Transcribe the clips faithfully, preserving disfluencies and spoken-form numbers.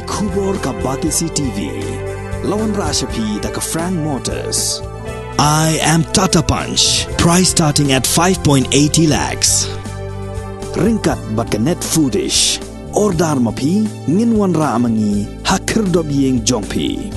Khubor ka Batesi T V. La wanrah sha phi da ka Frank Motors. I am Tata Punch. Price starting at five point eighty lakhs. Ryngkat bad ka Net Foodish. Order ma phi, ngin wanrah ma ngi ha khyrdop ïing jong phi.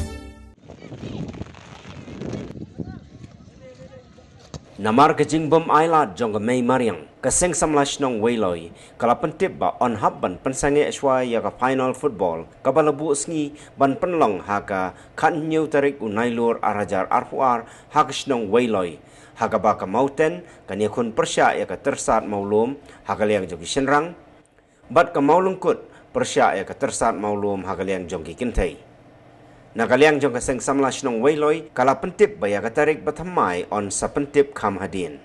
Namar ka jingbym ailad jong ka mei mariang, ka Seng Samla Shnong Weiloi ka la pyntip ba yn hap ban pynsangeh shuwa ïa ka final football kaba la buh sngi ban pynlong ha ka khathynñiew tarik u Nailur ar hajar arphew ar ha ka shnong Weiloi, ha kaba ka Mawten kan ïakhun pyrshah ïa ka Tyrsad Mawlum ha ka liang jong ki shynrang, bad ka Mawlyngkut pyrshah ïa ka Tyrsad Mawlum ha ka liang jong ki kynthei. Na ka liang jong ka Seng Samla Shnong Weiloi ka la pyntip ba ïa ka tarik bathymmai yn sa pyntip kham hadien.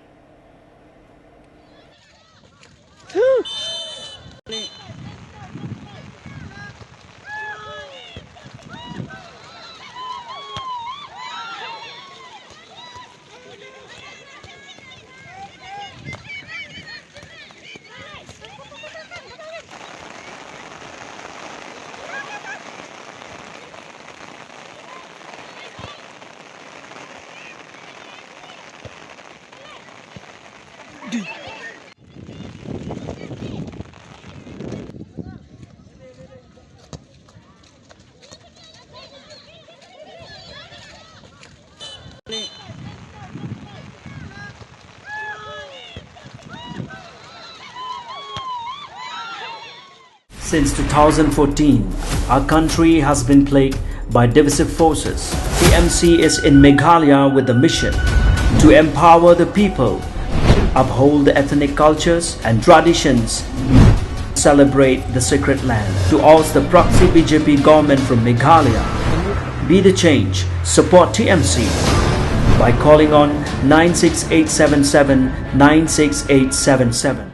Since two thousand fourteen, our country has been plagued by divisive forces. T M C is in Meghalaya with the mission to empower the people, uphold the ethnic cultures and traditions, celebrate the sacred land, to oust the proxy B J P government from Meghalaya. Be the change. Support T M C by calling on nine six eight seven seven nine six eight seven seven.